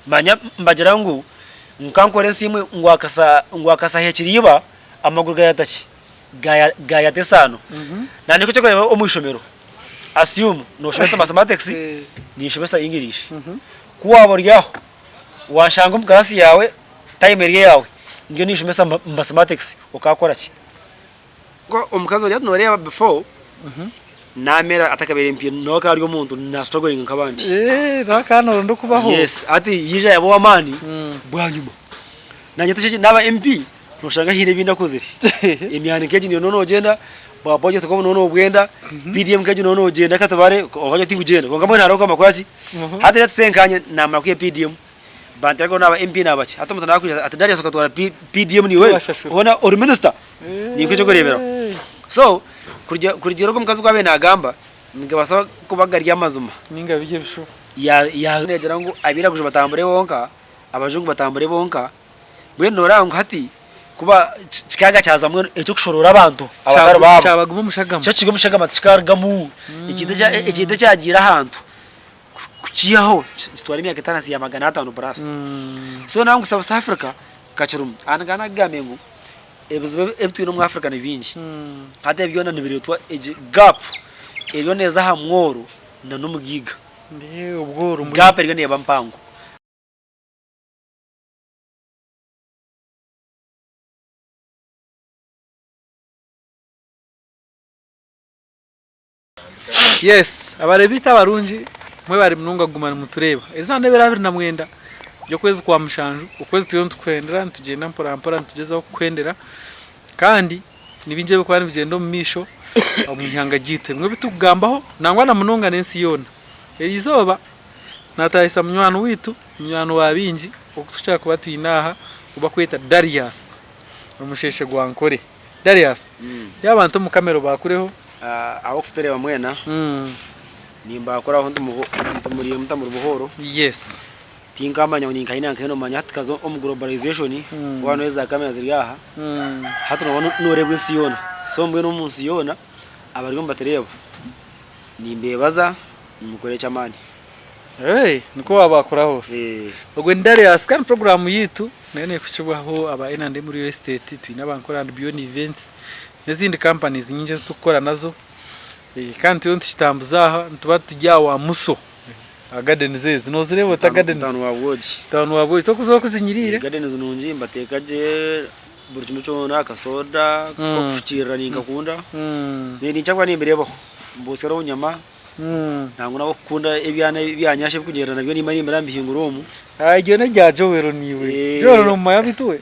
Manya nibagira ngu nkankora ensi imwe ngu akasa ngu akasaha ekiriiba amaguru gayata ki? Gaya gayata esaano. Nanye nk'ekyokureeberaho omu ishomero, assume noshomesa mathematics ninshomesa English, ku waaba ori aho wanshanga omu class yaawe time eri eyaawe ndiyo ninshomesa mathematics okaakora ki? Omukazi ori noreeba before namera atakabaire MP nawe akaba ari omuntu na struggling nk'abandi. Eeh nawe akaba naronda okubaho. Yes hati yaija yaba ow'amaani bwanyima. Nanye eki naba MP noshanga haine ebi ndakozire. Emyani nk'egi niyo nogyenda, bwa budget nk'obu noba nobwenda, PDM nk'egi noba nogyenda katubare okagira oti tingugenda kwonka mbwenu hariho okugamba kukoraki? Hati let's say nkanye namara kwiha PDM Banteera naba MP naba ki? Hati omuntu nakwija ati Darius okatwara PDM niiwe hoona ori minister? Nikwo ekyokureeberaho. So kurugiirira ogu omukazi oku abaire nagamba nigabaasa kuba gari amazima. Ninga biri ebishuba. Negira ngu abairaguju batambure bonka, abajungu batambure bonka, mbwenu noreeba ngu hati kuba kikaaga kyazamu ekyokushoroora abantu abatari baabo. Kyabaguma omu shagama. Kyo kiri omu shagama tikikarugamu. Ekintu ekyagiire ahantu. Kukiihaho nikitwara emyaka etari ahansi ya 500 plus. So naaba ngu South Africa kakirimu. Aha nkaba naakugambire ngu ebizibu ebi twine omu Africa ni bingi. Hati ebi byona nibireetwa egi gap eriyo neeza aha mworo n'omugaiga. Gap eriyo neeba mpango. Yes abareebi baitu abarungi mwebare munonga kuguma nimutureeba. Eizooba n'ebiro 29 by'okwezi kwa mushanju, okwezi turiyo nitukuhendera nitugyenda mpora mpora nitugyezaho kukuhendera kandi ni bingi ebirikuba nibigyenda omu maisho omu ihanga ryaitu. Ebimwe ebi turikugambaho nangwa na munonga n'ensi yoona. Eriizooba naatahisa munywani waitu, munywani wa baingi ou turikukira kuba twine aha ou barikweta Darius omusheeshe gwa Nkore. Darius, reeba abantu omu kamera obaakureho. Ahabw'okutureeba mwena, nimbaakuraho nti muri muta muri buhooro. Yes. Tinkamanya ngu ninkahi na nkahi nomanya hati tukaza omu globalization waaba noreeba za kamera ziri aha, hati nooba noreebwa ensi yoona. So mbwenu omu nsi yoona abariyo nibatureeba nimbeebaza nimukora eky'amaani. Hey, nikwo wabaakura hose. Ogwe ni Darius kandi puroguraamu yaitu nayo neekukibwaho aba N&M Real Estate, twine aba Nkora and Beyond Events n'ezindi companies nyingi ezi turikukora nazo kandi turiyo nitukitambuza aha nituba turi aha wa Muso aha gardens ezi noozireeba ota gardens? Town wa Bwogi. Town wa Bwogi tokuza okuzinyiriire? Gardens nungi nibateeka gye buri kimwe kyona akasoda k'okufukiirira ninkakunda ninkira kuba nimbireebaho mbotsire obunyama. Nangwa n'abokukunda ebyana ebyanyasha ebikugyenda nabyo nimba nimbira mbihingura omu. Eryo n'erya Joel niiwe. Joel nomumanya beitu we?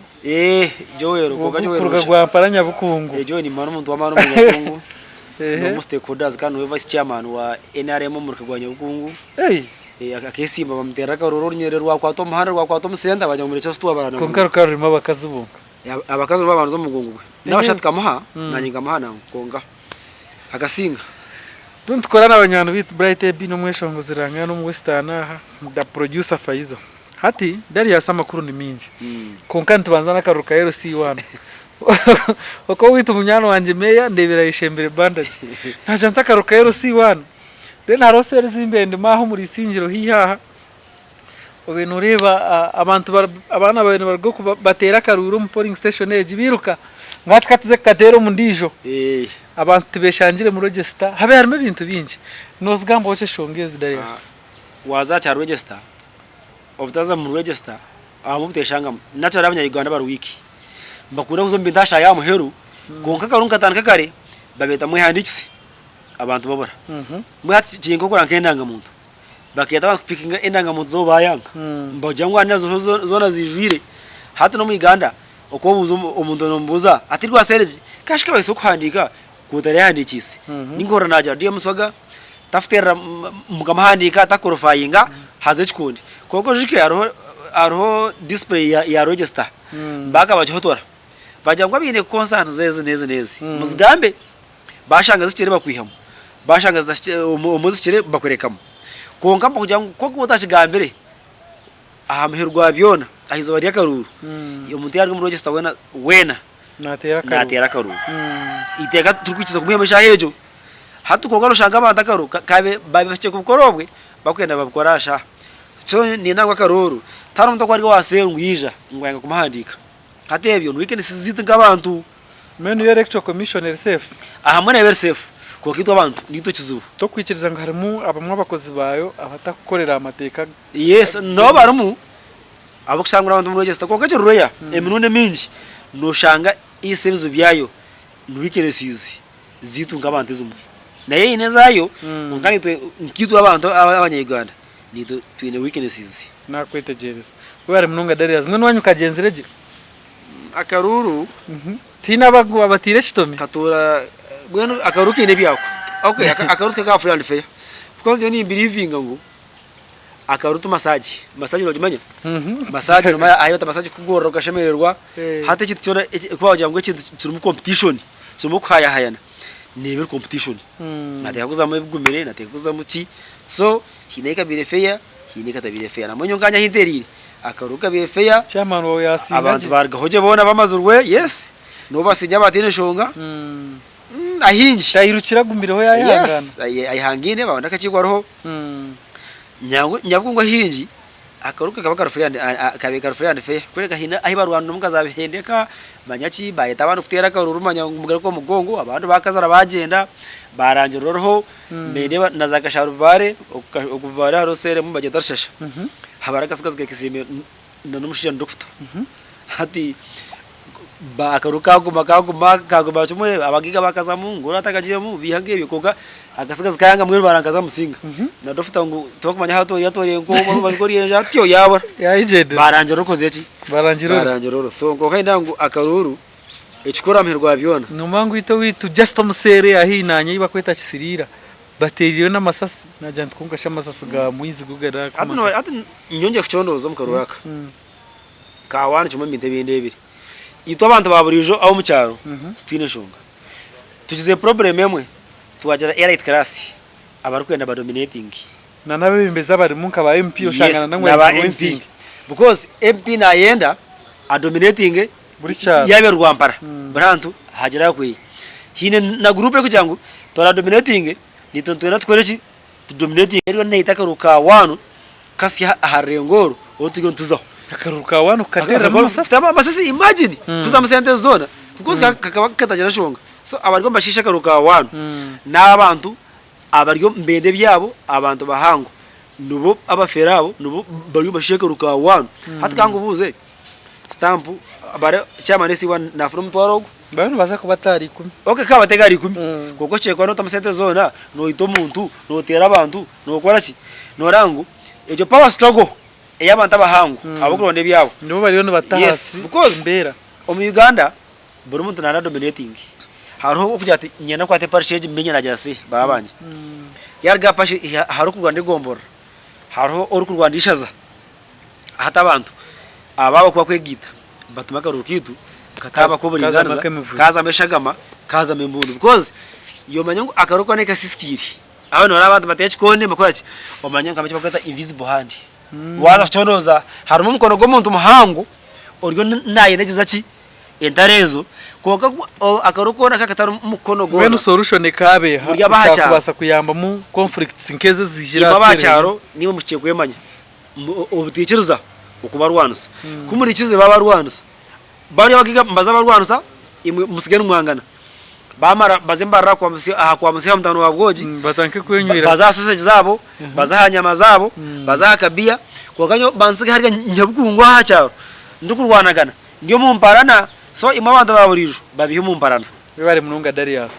Joel kwonka Joel Kuruga Rwampara Nyabukungu. Joel nimumanya n'omuntu w'amaani omu Nyabukungu. N'omu stakeholders kandi niwe vice chairman wa NRM omu ruka gwa Nyabukungu. Akesimba bamuterera akaruru orunyerere rwakwata omuhanda rwakwata omu center bagira ngu murekye situwabara. Kwonka rukaba rurimu abakazi bonka. Abakazi nibo babandize omu mugongo gwe. N'abashaija tukamuha, nanye nkamuha nangwa kwonka akasinga. Turiyo nitukora na banywani baitu Bright Ebi n'omweshongozi Rangana n'omu Western aha, the producer Faizo. Hati Darius amakuru ni mingi kwonka nitubanza n'akaruru ka LC one. Oku owaitu munywani wangye meeya ndeebire ayeshembire bandage. Naagira nti akaruru ka LC one. Then hariho cells mbaire ndimu aha omuri Isingiro haihi aha. Obaire noreeba abantu abaana babaire nibaruga oku bateera akaruuru omu polling station egi bairuka ngu hati katuze kukateera omu ndiijo. Abantu tibeshangire mu register habe harimu ebintu bingi. Nozigambaho ki enshonga ezi Darius? Waaza aha kya register, obutaza mu register ahabw'okuba obuteshangamu. Naturally abanya Uganda bari weak. Nibakunda kuza omu bintu aha shaaha y'aha muheru kwonka akaruuru nikatandika kare babeeta mwehandiikise abantu babura. Mbwenu hati kiri nk'okukora nk'endangamuntu. Bakeeta abantu kupikinga endangamuntu zaabo bayanga. Nibagira ngu hariho ziriho zoona ziijwire. Hati n'omu Uganda oku obuuza omuntu nomubuuza ati rwaseera egi kashi kabaasa kuhandiika ku otareehandiikiise. Ninga ohurira naagira DM Swaga takuteerera mukamuhandiika takukorofayinga haza ekikundi. Kwonka oijuke hariho hariho display ya register baakabagihotora bagira ngu abaine concerns ezi n'ezi n'ezi muzigambe. Baashanga zihikire bakwihamu, baashanga zitahikire omwe zihikire bakurekamu. Kwonka kugira ngu ku orikuba otakigambire, aha muheru gwa byona, aha izooba ry'akaruuru, omuntu yaruga omu register weena weena naateera akaruuru. Eiteeka titurikwikiriza kumwihamu eshaaha egyo. Hati kwonka noshanga abantu akaruuru kabe baabihikire kubukora obwe, bakwenda babukore aha shaaha. So niinyenda ngu akarooro tihariho omuntu orikuba ari owa seeri ngu yaija ngu ayanga kumuhandiika. Hati ebyo ni weakness zaitu nk'abantu. Mbwenu yo electoral commission eri safe? Ahamwe neeba eri safe kwonka itwe abantu niitwe ekizibu. Tokwikiriza ngu harimu abamwe abakozi baayo abatakukorera aha mateeka? Yes, nabo barimu ab'okushangura abantu omu register kwonka ekiri rare emirundi emingi noshanga ise ebizibu byayo ni weaknesses zaitu nk'abantu ezimwe. Nayo eine ezaayo kwonka naitwe nkaitwe abantu abanya Uganda naitwe twine weaknesses. Nakwetegyereza. Webare munonga Darius. Mbwenu waanyu kagyenzire gye? Akaruuru. Tihaine abataire ekitomi? Katuura mbwenu akaruuru kaine ebyako. Okay akaruuru tikari ka free and fair because nyowe ni believinga ngu akaruuru ti massage. Massage nogimanya? Massage nomanya ahu bata massage kukugorora okashemererwa. Hati ekintu kyona ku baakugira ngu ekintu kirimu competition, kirimu okuhayahayana, neeba eri competition. Nateekwa kuzamu ebigumire, nateekwa kuzamu ki, so haine ekabaire fair, haine ekatabaire fair. Nambwenu nyowe nkanye ahu ntereire, akaruuru kabaire fair, Chairman wawe yasinga abantu gye. barugaho gye boona bamazirwe, yes, n'obu basinga bataine nshonga, ahaingi. Tayirukire agumireho yayehangana. Yes, ayehangaine babona akakiiko hariho. Nyabugogo ahaingi akaruuru kakaba kari free and kabaire kari free and fair kureka haine ahu barwanira omu nka za Bihendeka manya ki bayeta abandi kuteera akaruuru manya ngu mugaruke omu mugongo abandi bakazara bagyenda barangirira oriho nindeeba na za Kasharubare oku Bibale hariho seeri emwe nibagyeta Rushasha haba hariho akasigazi kekiziimbe na n'omushaija ni dokita hati Akaruuru kaguma kaguma kaguma kimwe abagaiga bakazamu ngu oriya atakagiiremu biiha nk'ebyo kwonka akasigazi kayanga mbwenu barankaza Musinga na dokita ngu tibakumanya ahu atuuriire atuuriire nk'ohu nk'oryenje atyo yaabura Yayigyendera. barangira okoze ki Barangira ori. barangira oro so kwonka nindeeba ngu akaruuru ekikuru aha muheru gwa byona. Nomanya ngu itwe owaitu just omuseeri haihi naanye ei bakweta Kisiriira bateerireyo n'amasasi nagira nti kwonka shi amasasi ga mwizi go Hati garakumara. hati nyongyere kucondooza omu karuuru aka. Ka waana kimwe omu bintu ebi ndeebire. Itwe abantu ba buriijo ab'omu kyaro titwine nshonga. Tugize problem emwe, twagira elite class abarikwenda ba dominating. Na n'abebembezi abarimu nka ba MP Yes, oshanga na na ba MP. Because MP nayenda a dominatinge Buri kyaro. yaaba eri Rwampara, buri hantu hagire ahakweye. Haine na group erikugira ngu tura dominatinge naitwe nitwenda tukore ki? Tu dominatinge eriyo neita akaruuru ka waanu kasya aha rurengo oru oru turiyo nituzaho. Akaruuru ka waanu kukateereramu amasasi? Kutamu amasasi imagine kuzamu sente ezo zoona because kakaba katagira nshonga. So abariyo nibashiisha akaruuru ka waanu n'abantu abariyo nibenda ebyabo abantu bahango nibo abafeere abo nibo bariyo nibashiisha akaruuru ka waanu. Hati ka nkubuuze sitampu chairman esiibwa naafuna omutwaro ogwo? Bariyo nibaza kubata ahari ikumi. Ok kabatega ahari ikumi kwonka okikora notamu sente zoona noita omuntu noteera abantu nokora ki noreba ngu egyo power struggle eyabantu abahango abarikuronda ebyabo. Nibo bariyo nibata Yes ahansi because embeera. omu Uganda buri muntu nayenda dominating hariho okugira ati niinyenda kukwata eparish egi menye nagira si baba bangye yaruga aha parish hariho orikurwana egomborora hariho orikurwana ishaza Hati abantu aba abakuba kwegaita nibatuma akaruuru kaitu kataaba ak'oburingaaniza, kaazamu eshagama, kaazamu embundu because yomanya ngu akaruuru koona kasiisikaire. Aho noreeba abantu nibateera ekikooni nibakora ki, omanye ngu harimu eki barikweta invisible hand. Waaza kucondooza harimu omukono gw'omuntu muhango oriyo nayenda kugira ki, entaro ezo kwonka akaruuru koona kakatari omu mukono Mbwenu gwona. solution ekaaba eha Muri ab'aha kyaro. ekyakubaasa kuyambamu conflicts nk'ezi eziijire Imwe aha ab'aha seeri egi? kyaro nimwe muhikire kwemanya. Obutaikiriza okubarwanisa. Ku muriikirize baabarwanisa, bariya abagaiga nibaza barwanisa, imwe mutsigare nimwangana. Baamara baze nibarira aha kwa Musya mutaano wa Bwogi, Batandike kwenywera. baze aha sosegi zaabo, baze aha nyama zaabo, baze aha kabiya, kwonka nyowe bantsige hariya Nyabukungu aha kyaro ndikurwanagana, ndi omu mparana, so imwe abantu ba buriijo babeihe omu mparana. Webare munonga Darius.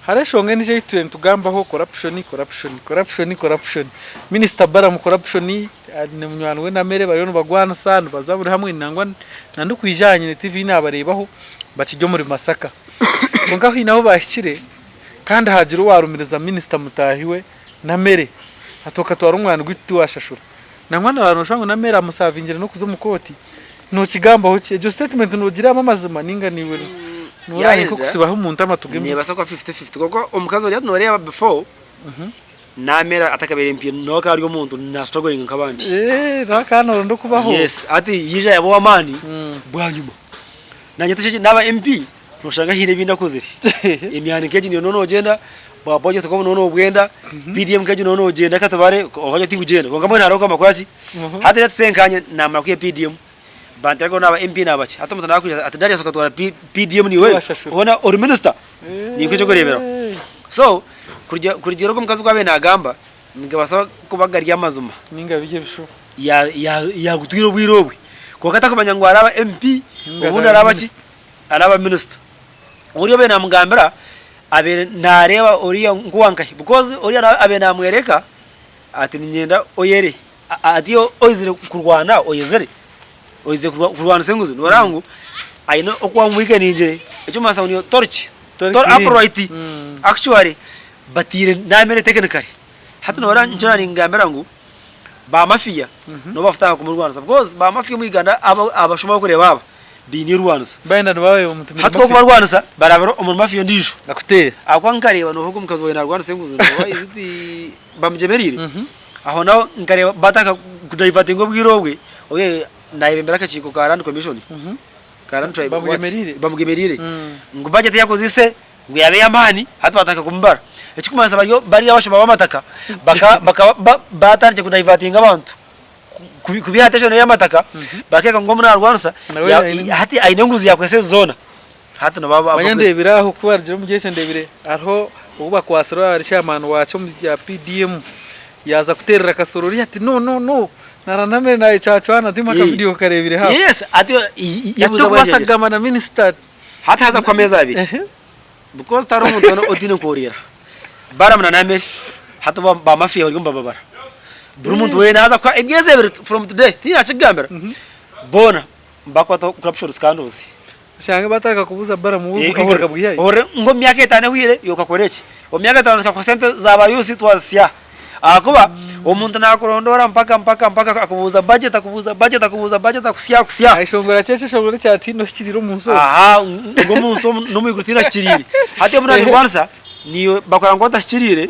Hariho eshonga endijo ei tutwire nitugambaho corruption, corruption, corruption, corruption. Minisita Balaam corruption na munywani we Namere bariyo nibagwanisa nibaza buri hamwe nangwa na ndikwija aha nyine TV nabareebaho bakiri omuri Masaka. Kwonka haine ahu bahikire kandi hagira owarumiriza minisita mutaahi we Namere ati okatwara omwani gwaitu tiwashashura. Nangwa noshusha ngu Namere amusavingire n'okuza omu kooti. Nokigambaho ki? Egyo statement nogireebamu amazima ninga niiwe noraba nk'okutsibaho omuntu amatu g'embizi? Nebaasa kuba fifty fifty kwonka omukazi oriya noreeba before namera atakabaire MP nawe akaba ari omuntu na struggling nk'abandi. Nawe akaba naronda okubaho. Yes hati yaija yaba ow'amaani bwanyima. Nanye naaba MP noshanga haine ebi ndakozire. Emyani nk'egi niyo nogyenda. Bwa budget obu nooba nobwenda, PDM nk'egi nooba nogyenda reka tubare okagira oti tikugyenda kwonka mbwenu hariho okugamba kukora ki? Hati let's say nkanye namara kwiha PDM banteerako naba MP naba ki, hati omuntu nakwija ati Darius okatwara PDM niiwe Washashura. hoona ori minister? Nikwo eky'okureeberaho. So kurugiirira kurugiirira ogu omukazi oku abaire naagamba nigabaasa kuba gari amazima. Ninga biri ebishuba. Ya ya yaagutwire obwire obwe kwonka atakumanya ngu araba MP Ninga obundi araba araba ki? minister. Araba minister. Oriya obaire namugambira abaire nareeba oriya nkowankahi because oriya nawe abaire namwereka ati niinyenda oyere ati oizire kurwana oyezire, oizire kurwanisa enguzi noreeba ngu aine oku amuweakeningire eky'omumaisho ngu niyo torch, upright actually bataire namere technically hati noreeba nikyo nari ningambira ngu ba mafia nibo bakutandika kumurwanisa because ba mafia omu Uganda abashuma abu orikureeba aba baine erwanisa. Bayenda nibaaba omuntu Hati ku orikubarwanisa barabira omuri mafia endiijo. Akuteera. Ahabw'okuba nkareeba nooha ogu omukazi waawe naarwanisa enguzi nooha is it Bamugyemereire? Aho naho nkareeba batandika kudivertinga obwire obwe, obu naayebembera akakiiko ka Land Commission, ka Land Tribe what? Bamugemereire? Bamugemereire. Ngu budget ei yakozeise ngu yaaba ey'amaani hati batandika kumubara. Ekirikumanyisa bariyo bariya abashuma b'amataka baka bakaba ba batandikire kudivertinga abantu. Kubiha attention ey'amataka bakeeka ngu omu narwanisa Nawe aine hati aine enguzi yakwesa ezi zoona hati nibaba Manya ndebire aho ku barugire omuri ekyo ndebire hariho ou bakwatsire ahari chairman wakyo omu rya PDM yaaza kuteerera Kasoro oriya ati no no no naranamire nayecwacwana tihaine aka video okareebire haho. Yes hati Ati tokubaasa kugamba na minisita. Hati haza kuhwa ameezi abiri because tihariho omuntu weena otaine nkoreera Balaam na Namere hati ba mafia bari nibababara buri muntu weena haza kuhwa emyezi ebiri from today tinyakikugambira boona nibakwatwaho corruption scandals. Oshange batandika kubuuza Balaam we obugaga akabwiha hi? Ohurire ngu omu myaka etaano ehweire iwe okakora eki, omu myaka etaano tukakuha sente za ba youths twazisya ahakuba omuntu nakurondoora mpaka mpaka mpaka akubuuza budget akubuuza budget akubuuza budget akusya akusya. Ayeshongora ki ekyeshongoro ekya tihaine ohikiriire omu nsi omu? Aha ngu omu nsi omu n'omu iguru tihaine ohikiriire. Hati obu naabirwanisa niiwe bakora ngu otahikiriire,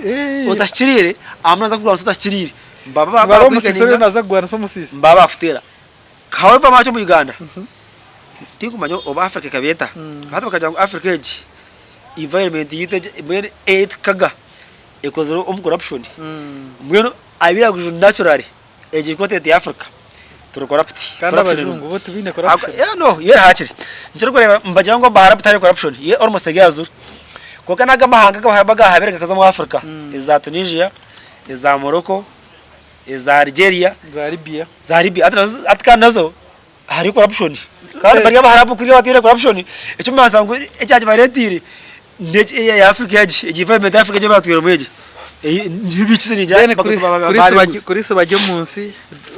otahikiriire ahamwe naaza kukurwanisa otahikiriire. Nibaba Nibaba omusisi oriyo naaza kurwanisa omusisi. Nibaba bakuteera. However much omu Uganda tinkumanya oba Africa ekaba eta hati bakagira ngu Africa egi environment yaitu egi mbwenu eyetukaga ekozire omu corruption mbwenu abiraguju naturally egi continent ya Africa turi corrupt. Kandi abajungu bo tibaine corruption. No yo hakiri nikyo orikureeba nibagira ngu Abaharabu tihariyo corruption yo almost eri aha zero kwonka nago amahanga agu Abaharabu agahabire gakaza omu Africa eza Tunisia, eza Morocco, eza Algeria, Za Libya. Za Libya hati nazo hati kandi nazo hariyo corruption kandi bari Abaharabu kuriya bataine corruption eky'okubanza ngu ekyakibareeteire n'eki eya Africa egi egi environment ya Africa egi ei batwiremu egi niyo ebikize ningira Then kuri kuri Sibagye kuri Sibagye omunsi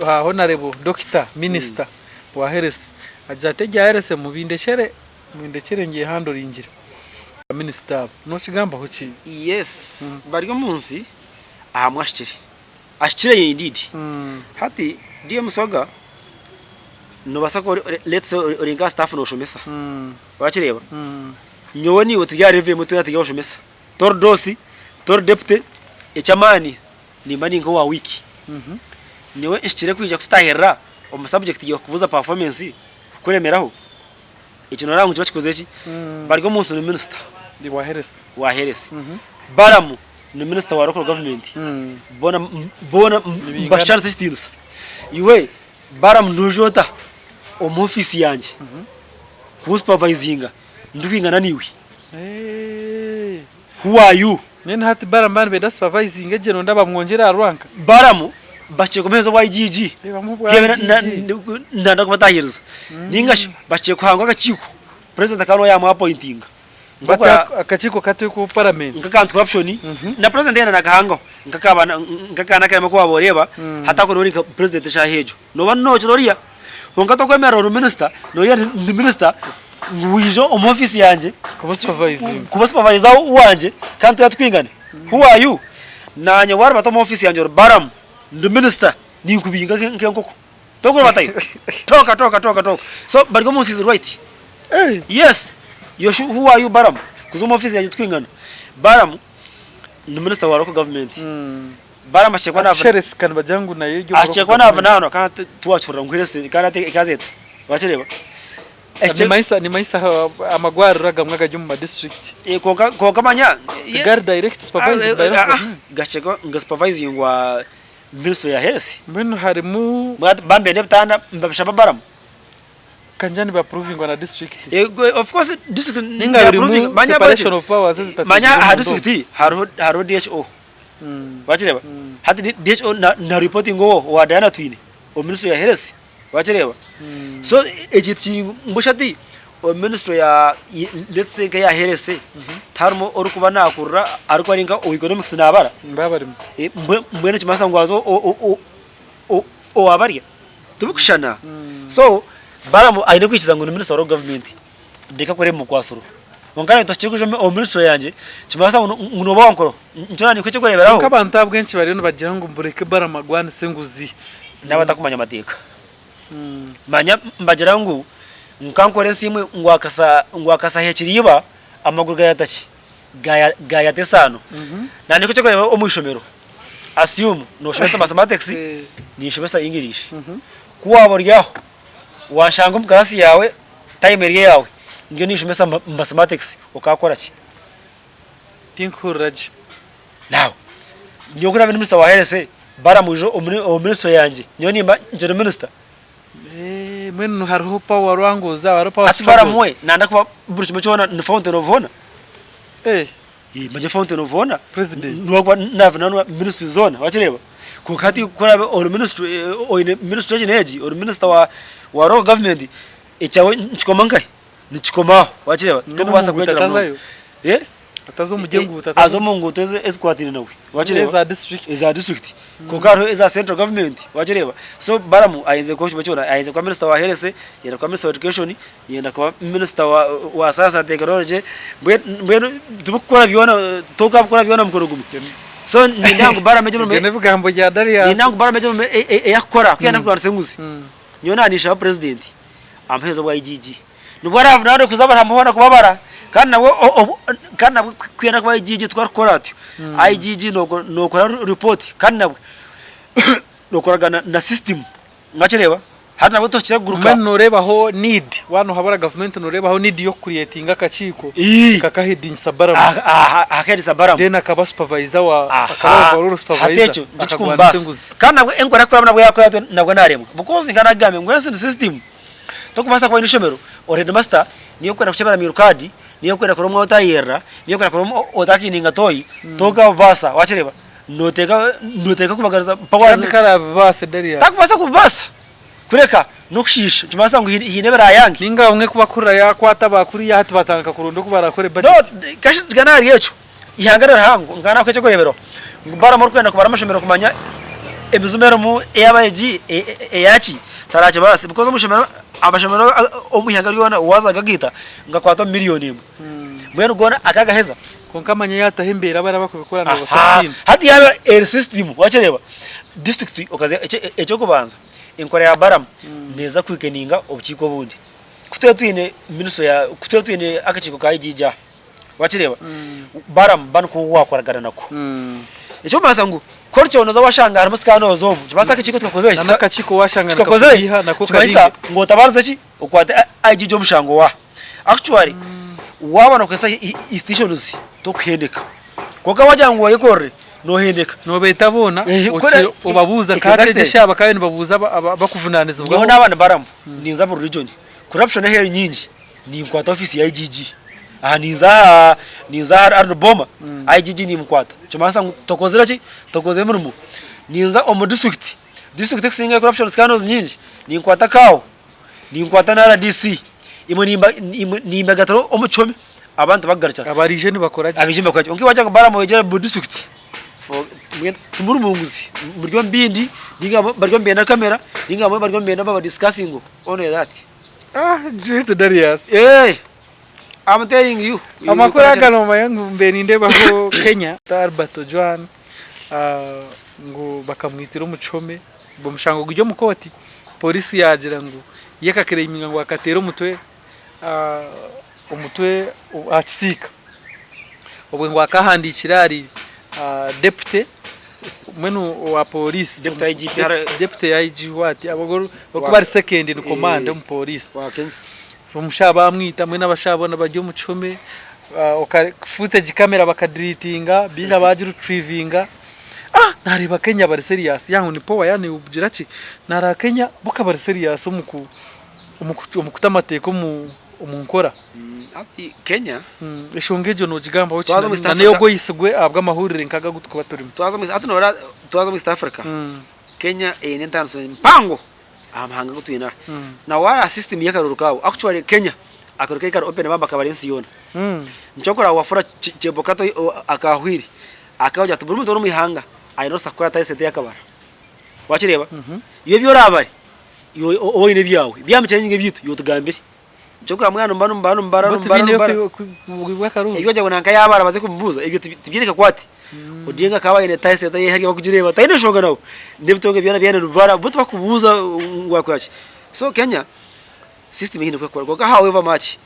ha Honarebo Dokita Minisita wa Health agira ati ebya Health mubindekyere mubindekyere ngyehandoringire ba minisita abo nokigambaho ki? Yes bari omunsi ahamwe ahikire. Ahikire indeed. Hati DM Swaga nobasa kuba ori let's say ori nka staff noshomesa wakireeba nyowe naiwe turi aha level emwe twena turi abashomesa tori dosi tori deputy eky'amaani nimba ni nk'owa week nyowe nhikire kwija kutahirira omu subject yaawe kukubuuza performance kukuremeraho ekyo noreeba ngu nikiba kikozire ki bari omunsi ni minister Wa health. Wa health Balaam ni minisita wa local government boona boona nibashushaniza ekitiinisa. Iwe Balaam noija ota omu ofiisi yangye kunsupervisinga ndikwingana naiwe? Who are you? Mbwenu hati Balaam baaba nibenda asupervisinge gye noyenda bamwongyere aha rwanka? Balaam bakye kumuheereza obwa IGG nanda kubatahiriza ninga shi bakye kuhanga akakiiko president akaba niwe yamu appointinga. Bati akakiiko kati ku paramenti. Nk'aka anti corruption na president yena nakahangaho nk'akaana akarema ku waba oreeba hati ako nori nka president eshaaha egyo noba nokira oriya kwonka tokwemerera ori minister noriya ni minister ngu wije omu office yangye kuba supervisor wangye kandi twena tukwingana who are you? Nanye waribata omu office yangye ori Balaam ndi minister ninkubinga nk'enkoko Tokurubatayo. Toka toka toka toka. So bari omu nsi is right. Yes. Yoshu who are you Balaam? Kuza omu office yangye tukwingana. Balaam ni minister wa local government. Balaam ashekwa kuba navuna. Sheres kandi bagira ngu nayo eri omu Ashekwa kuba navunanwa kandi tiwakihurira ngu heresi kandi ate ekaza eta. Wakireba? Ekyo- Nimanyisa amagwariro agamwe agari omu ma district Eh, kwonka kwonka manya tigari direct supervised by local government. gasheka nga supervisingwa ministry ya health. Mbwenu harimu Bambenda ebitanda mbabishaba baramu. Kanja niba approvingwa na district. Eh, of course district Ninga harimu separation of powers ezitateekirwe Manya aha omu ndomo. district hariho hariho DHO. Wakireba? Hati DHO na, na reporting owo owa Diana Twine omu ministry ya health. Wakireeba? So eki tikimbusha ati omu ministry ya let's say nka eya health tiharimu orikuba nakurira arikuba ari nka owa economics nabara. Nibaba barimu. Mbwenu nikimanyisa ngu haza owa barya? Tibikushushana. So Balaam aine kwikiriza ngu ni minisita wa local government reka akore ebimukwasirwe. Kwonka naitwe tukiri kwija omu ministry yangye nikimanyisa ngu nooba wankoraho. Nikyo naanye nikwo ekyokureeberaho. Kwonka abantu ahabw'enki bariyo nibagira ngu mureke Balaam agwanise enguzi? N'abatakumanya mateeka. Manya nibagira ngu nkankora ensi imwe ngu akasa ngu akasaha ekiriiba amaguru gayata ki? Gayata esaano. Naanye nikwo ekyokureeberaho omu ishomero. Assume noshomesa mathematics ninshomesa English. Ku waaba ori aho wanshanga omu class yaawe time eri eyaawe ndiyo ninshomesa mathematics okaakora ki? Tinkuhurira gye. Now nyowe ku naabe ndi minister wa health baramwija omu ministry yangye nyowe nimba nkiri minister. Mbwenu hariho power rwangos aho hariho power Hati struggles. baramwe nanda kuba buri kimwe kyona ni fountain of honor. Manya fountain of honor. President. Niwe arikuba navunanwa ministry zoona wakireeba. Kwonka hati ku oraabe ori ministry oine ministry egi n'egi ori minister wa wa local government ekyawe nikikoma nkahi? Nikikoma aho wakireeba Mbwenu tokubaasa omu nguuto kwegyera munonga. atazayo? Ataza omu gyenguuto Aza omu nguuto ezikwataine nawe wakireeba. Eza district. Eza district. Kwonka hariho eza central government wakireeba. So Balaam ayenzire kuba kimwe kyona ayenzire kuba minister wa health, yenda kuba minister wa education, Yenda kuba minisita wa science and technology mbwenu tibikukora byona tokabikora byona omukono gumwe. So niinyenda ngu Balaam egyo Ebyo n'ebigambo bya Darius. Niinyenda ngu Balaam egyo emirimo ei akukora ku yenda kurwanisa enguzi nyowe naninshaba purezidenti amuheereze obwa IGG. Nibwo aravunaanwe kuza Aburahamu hoona kubabara kandi nabwo kandi nabwo ku yenda kuba IGG tikwo arikukora atyo. IGG nokora report kandi nabwo nokoragana na system Mwakireeba? Hati nabwo tuhikire kuguruka. Mbwenu nooreebaho need, waaba noohabura gavumenti nooreebaho need y'okucreatinga akakiiko Ii. kakahedingisa Balaam. Aha, akahedingisa Balaam. Then akaba supervisor wa, Aha. akaba overall Hati supervisor, ekyo nikyo akagwanisa kikumbaasa. enguzi. Kandi nabwo enkora erikukora nabwo yaakora atyo nabwo naaremwa. Because nka naakugambire ngu ensi ni system. Tokubaasa kuba oine ishomero, ori headmaster, niiwe orikwenda kukyebera meal card, niiwe orikwenda kurora omwana otayerera, niiwe orikwenda kurora otakiininga toyi, tokabibaasa wakireeba. Noteeka noteeka kubagariza mpaka Kandi waza. ku araabibaase Darius. Takubaasa kubibaasa kureka n'okushiisha nikimanyisa ngu haine ebiraayange. Ninga abamwe ku bakuhurira yaakwata aba kuriya hati batandika kuronda oku baraakore No, budget. kashi tugende ahari ekyo, eihanga ni rihango nka nakuha eky'okureeberaho ngu Balaam orikwenda kubara amashomero kumanya emizimu erimu ey'abeegi eyaki tarakibaasa because omu ishomero amashomero omu ihanga ryona waaza kugagaita ngakwata omu miriyoni emwe mbwenu goona akagaheza. Kwonka manya yaataho embeera bariya abakubikora nibabaasa Aha, kutiina. hati yaaba eri system wakireeba district okaza eky'okubanza enkora ya Balaam neeza kwikeninga obukiiko obundi. Ku tube twine ministry ya ku tube twine akakiiko ka IGG aha wakireeba Balaam ba nikwo waakoragana nako. Eky'okubanza ngu ku orikyo nooza washanga harimu scandals omu nikibaasa akakiiko tikakozire Na n'akakiiko waashanga tikakozire nikakubiiha nako nikimanyisa kabiihe. ngu otabaarize ki okwate IGG omushango wa Actually waaba nookozesa institutions tokuhendeka kwonka wagira ngu oyekorere nohendeka. Nobeeta boona obabuuza kandi Exactly. egyo eshaaha bakaba nibabuuza abakuvunanizibwaho. Nyowe naaba nimbaramu ninza buri region corruption ahu eri nyingi ninkwata ofiisi ya IGG aha ninza aha ninza aha Arnold Boma IGG nimukwata nikimanyisa ngu tokozire ki tokozire emirimo ninza omu district district ekusingayo corruption scandals nyingi ninkwata CAO Ninkwata na rdc imwe nimba imwe nimbagatira omu kihome abantu bakugarukira. Abaraije nibakora gye. Abaije nibakora gye. Kwonka wagira ngu Balaam oyegyere buri district for mbwenu timuri mu nguzi muri omu bindi ninga bari omu benda kamera ninga abamwe bari omu benda baba discussing only that. Ah Jude Darius. Eh I'm telling you. Amakuru aga nomanya ngu mbaire nindeebaho Kenya Albert Ojwang ngu bakamwitira omu kihome omushango guri omu kooti. Pooriisi yaagira ngu ye akakireyiminga ngu akateera omutwe omutwe aha kisiika. Obwo ngu akahandiikira ahari deputy mbwenu owa pooriisi, deputy IG what, orikuba ari second in command omu pooriisi. Omushaho bamwita mbwenu abashaho boona bari omu kihome, footage camera bakadiritinga baija bagirutrivinga. Nareeba Kenya bari serious yaaba ngu ni power yaaba nikugira ki, nareeba Kenya bo ka bari serious omu kuta amateeka omu nkora. Hati Kenya. Enshonga egyo nogigambaho ki na n'ogu oyitsigwe ahabw'amahurire nk'aga agu turikuba turimu? Hati noreeba twaza omu East Africa, Kenya eine entaaniso mpango aha mahanga agu twine aha. Na wareeba system y'akaruru kaabo, actually Kenya akaruru keye kari open bambi akabara ensi yoona. Nikyo orikureeba Wafula Chebukati akahwire akagira ati buri muntu ori omu ihanga aine orusa kukora atahe sente ye akabara. Wakireeba? Iwe ebi orabare, iwe obe oine ebyawe, byaba nibikyanga ebyaitu iwe otugambire. Nikyo orikureeba mbwenu nimuba nimubara nimubara nimubara. Ebi ogira ngu nanka yabara baze kumubuuza ebyo tibyine kakwate. Odinga akaba aine tahe sente ye hariya bakugireeba taine nshonga nawe. N'ebitongore byona byona nibibara bo tibakubuuza ngu wakora ki. So Kenya system eine oku ekukora kwonka however much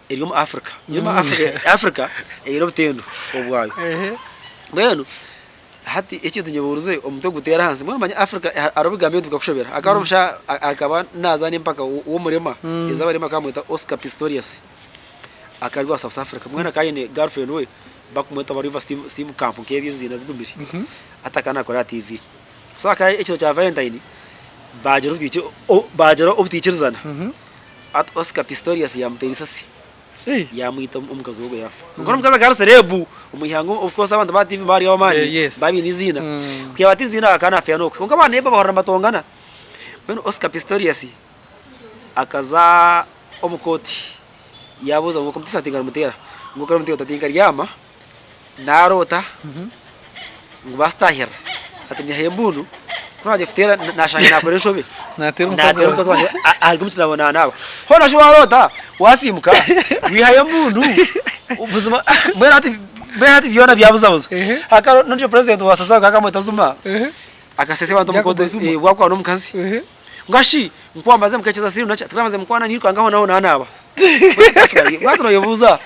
eri omu Africa. Yo omu Africa eine obutendo obwayo. Mbwenu hati ekintu nyebuurize omutwe guteera ahansi mbwenu omanya Africa hariho ebigambo ebindi bikakushobera. Hakaba hariho omushaija akaba nazaana empaka w'omurema, eizooba abarema bakaba bamweta Oscar Pistorius. Akaba ari owa South Africa mbwenu akaba aine girlfriend we bakumweta ba River Steenkamp nk'ebyo ebiziina bigumire. Hati akaba naakora aha TV. So hakaba ekiro kya Valentine baagira baagira obutaikirizana. Hati Oscar Pistorius yaamuteera eisasi yaamwita omukazi we ogwo yaafa. Kwonka omukazi akaba ari serebu omu ihanga of course abantu ba TV bari ab'amaani baaba baine eiziina. Ku yaabaata eiziina akaba naafeera n'okwe. Kwonka ba neighbour bahurira nibatongana. Mbwenu Oscar Pistorius akaza omu kooti yaabuuza ngu omuteesa ati nkamuteera ngu okamuteera ota? Ati nkabyama naroota ngu baasitahirira ati nyihayo embundu ku naagiye kuteera naashanga naakora enshobe Naateera omukazi naateera omukazi wangye ari omu kinaabiro naanaaba. Hoona shi waaroota waasiimuka waihayo embundu buzima mbwenu hati mbwenu hati byona byabuzabuza. Hakaba n'ondiijo purezidenti wa South Africa akamweta Zuma akaseesa abantu omu Jacob kooti Zuma. bwakwana omukazi. Ngashi nkwamaze mukecheza sirimu nakya twamaze mukwana nirukanga aho naho nanaaba. Bwatu noyebuuza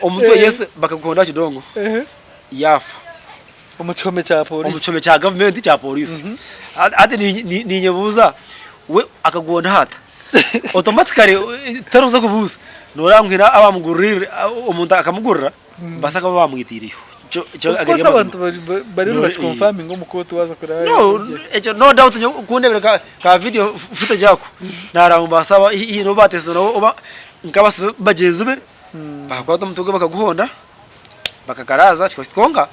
omuntu yes bakaguhonda kidongo yaafa. Omu kihome kya polisi. Omu kihome kya gavumenti kya polisi. Hati ninyebuuza we akaguhondaho ata? Automatically torikuza kubuuza noreeba ngu haine abamugurire omuntu akamugurira nibaasa kuba bamwitiireyo. Of course abantu bariyo nibakiconfirminga omu kooti waaza kureeba. No, ekyo no doubt nyowe ku ndebire ka video footage ako nareeba ngu nibaasa kuba haine obu bateesize nabo oba nk'abasibe bagyenzi be bakakwata omutwe gwe bakaguhonda bakakaraaza kikaba kiti kwonka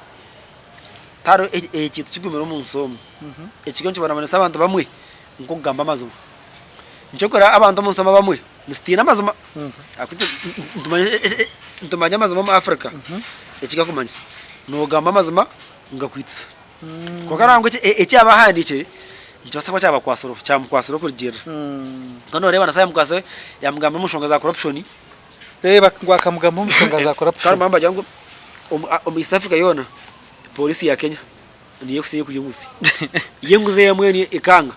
tihariho ekintu kigumire omu nsi omu ekiriyo nikibonabonesa abantu bamwe nk'okugamba amazima. Nikyo orikureeba abantu omu nsi omu abamwe nitutiina amazima ahabw'okuba nitumanya amazima omu Africa ekigakumanyisa nogamba amazima gakwitisa. Kwonka nangwa eki yaaba ahandiikire nikibaasa kuba kyabakwasireho kyamukwasireho kurugiirira. Kwonka nooreeba na yaamukwasireho yaamugamba omu nshonga za corruption. Ngu akamugamba omu nshonga za corruption. Kandi nibagira ngu omu East Africa yoona pooriisi ya Kenya niyo ekusinga kurya enguzi. Yo enguzi emwe eri ekanga.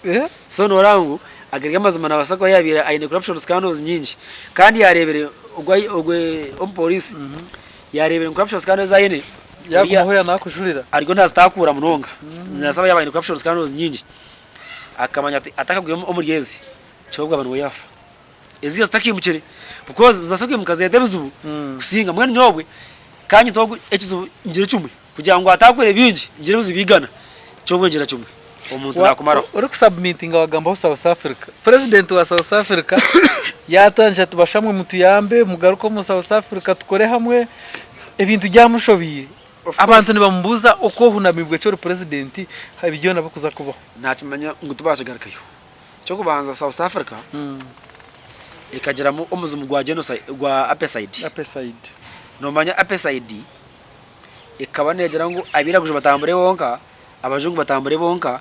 So noreeba ngu agari amazima nabaasa kuba yabaire aine corruption scandals nyingi kandi yarebire ogwo ogwe omupoliisi yarebire ngu corruption scandals ezi aine Yakumuhurira nakujurira. ariyo nazitakuura munonga. Nabaasa kuba yaaba aine corruption scandals nyingi akamanya ati atakagwire omuri ezi kyobwa aba niwe yaafa. Eziga zitakiimukire because nizibaasa kwimuka zireete ebizibu kusinga. Mbwenu nyowe obwe ka nyite ogu ekizibu ngire kimwe kugira ngu ataakore bingi ngire ebizibu igana kyobwe ngira kimwe omuntu naakumaraho. Orikusubmitinga wagambaho South Africa. President wa South Africa yaatandikira ati bashamwe mutuyambe mugaruke omu South Africa tukore hamwe ebintu byamushobiire. Abantu nibamubuuza oku ohunamibwe ki ori president ebi byona bikuza kubaho. Naakimanya ngu tibaakigarukayo. Eky'okubanza South Africa ekagiramu omuzimu gwa genocide gwa apartheid. Apartheid. Noomanya apartheid ekaba neegira ngu abairaguju batambure bonka, abajungu batambure bonka,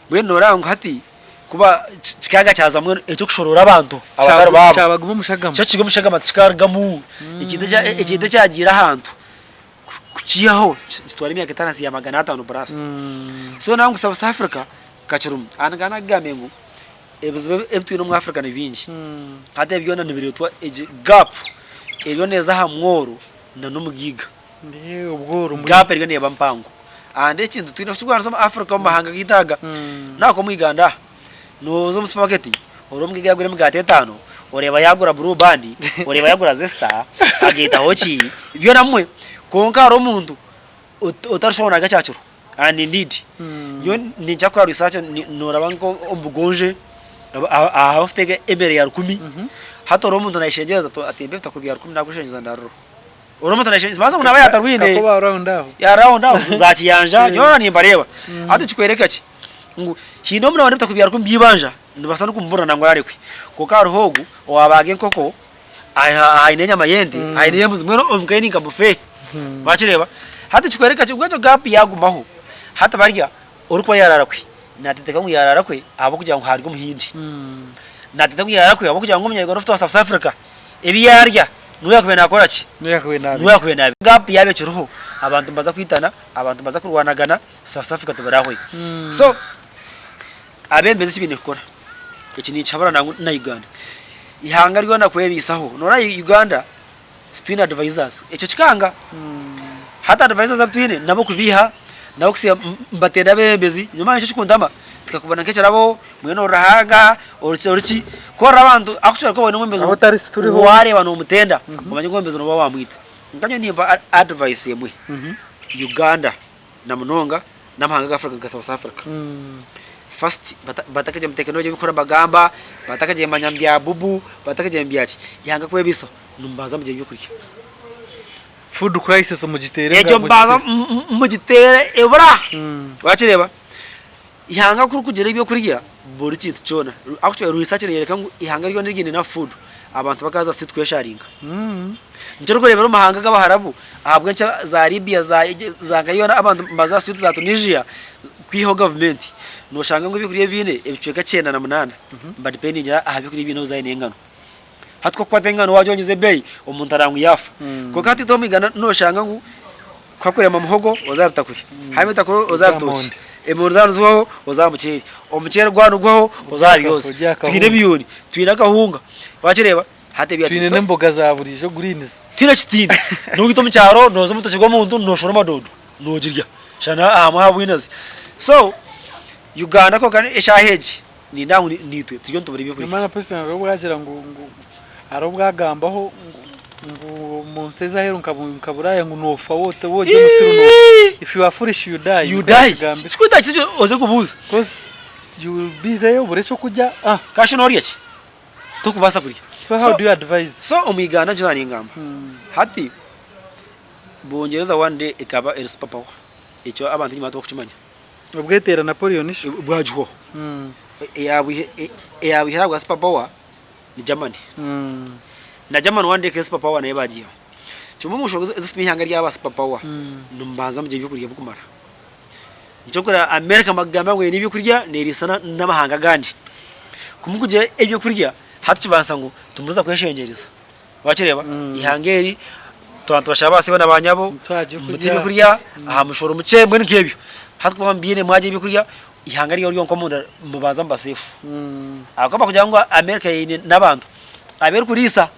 mbwenu nooreeba ngu hati kuba kikaaga kyazamu eky'okushoroora abantu abatari baabo. Kyabaguma omu shagama. Kyo kiri omu shagama tikikarugamu. Ekintu ekintu ekyagiire ahantu kukiihaho nikitwara emyaka etari ahansi ya 500 plus. So nooreeba ngu South Africa Kakirimu. Aha nkaba naakugambire ngu ebizibu ebi twine omu Africa ni bingi. Hati ebi byona nibireetwa egi gap eriyo neeza aha mworo na n'omugaiga. Gap eriyo neeba mpango. And ekintu twine kukirwanisa omu Africa omu mahanga gaitu aga. Naakwo omu Uganda aha, nooza omu supermarket. Ori omugaiga yagura emigaati etaano, oreeba yagura Blue Band, oreeba yagura Zesta, agaitaho ki, byona bimwe. Kwonka hariho omuntu otarishusha ngu narya kyakiro and indeed nyowe ninkira kukora research noraba nk'omu bugonje aha abarikuteeka emere ya rukumi, hati oriho omuntu nayeshengyereza ati mpa ebitakuri bya rukumi nakweshengyereza ndariraho. Oriho omuntu nayeshengyereza nibaasa ngu naaba yatarwine. Kakoba round aho. Ya round aho za Kiyanja nyowe hoona nimbareeba. Hati nikikworeka ki? Ngu haine obu naaba ebitakuri bya rukumi by'eibanja nibaasa n'okumuburira nangwa arekwe. Kwonka hariho ogu owabaaga enkoko aine enyama y'ente, aine ey'embuzi mbwenu omuka ye ni nka buffet. Wakireeba? Hati nikikworeka ki? Ngu egyo gap yaagumaho, hati barya orikuba yaaraara kwe naateekateeka ngu yaaraara kwe ahabw'okugira ngu haarya omuhindi. Naateekateeka ngu yaaraara kwe ahabw'okugira ngu omunyayuganda ofite owa South Africa ebi yaarya niwe yaakubaire naakora ki? Niwe yaakubaire Niwe yaakubaire naabirya. Gap yaaba ekiriho, abantu nibaza kwitana, abantu nibaza kurwanagana, South Africa tibarahwayo. So Abeebembezi eki baine kukora, eki ninkihabura nangwa na Uganda, eihanga ryona kwebiisaho, noreeba Uganda titwine advisors, ekyo kikanga, hati advisors abu twine n'abokubeiha, n'abokusiiba nibatenda abeebembezi, nyowe manya nikyo kikuntama, tikakubona nk'ekirabo, mbwenu ori Ruhanga, oriki oriki, ku orikureeba abantu ahakugira ngu oine omwebembezi Ahu otari tituriho. wareeba nomutenda, omanye ngu omwebembezi nooba wamwita. Kwonka nyowe nimpa advice emwe, Uganda na munonga n'amahanga ga Africa nka South Africa. First batakagira omu tekinology ebikukora nibagamba, batakagira manya mu bya bubu, batakagira mu byaki, ihanga kwebiisaho nimubanza mugira ebyokurya. Food crisis mugiteere Egyo mubanza mugiteere ebura. Wakireeba? Ihanga ku rikugira ebyokurya buri kintu kyona, actually research neyereka ngu ihanga ryona eriine enough food, abantu bakaza street kwesharinga. Nikyo orikureebera omu mahanga g'Abaharabu ahabw'enki za Libya za za nkahi hoona abantu nibaza aha street za Tunisia kwihaho gavumenti. Noshanga ngu ebyokurya ebi baine ebicweka 98 nibadipendingira aha byokurya ebi baine obuzaare n'engano. Hati ku orikukwata engano waagyongyeza ebeeyi omuntu aranga ngu yaafa. Kwonka hati itwe omu Uganda noshanga ngu ku hakurema muhogo oza aha bitakuri, haba ebitakuri oza aha bitookye, emondi zaaba nizihwaho oza aha muceeri, omuceeri gwaba niguhwaho oza aha byozi. Twine ebiyuuni, twine akahunga, wakireeba? Hati ebya Twine n'emboga za buriijo greens. Twine ekitiini. N'ohita omu kyaro nooza omu rutookye rw'omuntu nooshoroma doodo noogirya. Shana ahamwe aha bwinazi. So Uganda kwonka eshaaha egi nindeeba ngu naitwe turiyo nitubura ebyokurya. Nomanya president hariho obu agira ngu ngu hariho obu agambaho ngu ngu omu nsi ez'aheeru nka Buraaya ngu noofa woota woorya omusiru noofa. If you are foolish you die. You die. Kikwitakisa ekyo oze kubuuza. Because you will be there obure ekyokurya. Kashi noorya ki? Tokubaasa kurya. So how do you advise? So omu Uganda nikyo ningamba. Hati Bungyereza one day ekaba eri super power. Ekyo abantu enyima tibakukimanya. Obweteera Napoleon shi? Bwagihwaho. Eyabwihire ahabwa super power ni Germany. Na Germany one day ekaba eri super power nayo bagiihaho. Kimwe omu nshonga ezikutuma eihanga ryaba super power, nimubanza mugire ebyokurya birikumara. Nikyo orikureeba America nibagamba ngu eine ebyokurya neriisa n'amahanga agandi. Ku murikugira ebyokurya hati kibaasa ngu timurikuza kweshengyereza. Wakireeba? Eihanga eri twaba nitubashaba ba sebo na ba nyabo mute ebyokurya aha mushoro mukye mbwenu nk'ebyo. Hati ku murikuba mubiine mwarya ebyokurya eihanga ryawe ryonka omunda nimubanza muba safe. Ahabw'okuba kugira ngu America eine n'abantu abu erikuriisa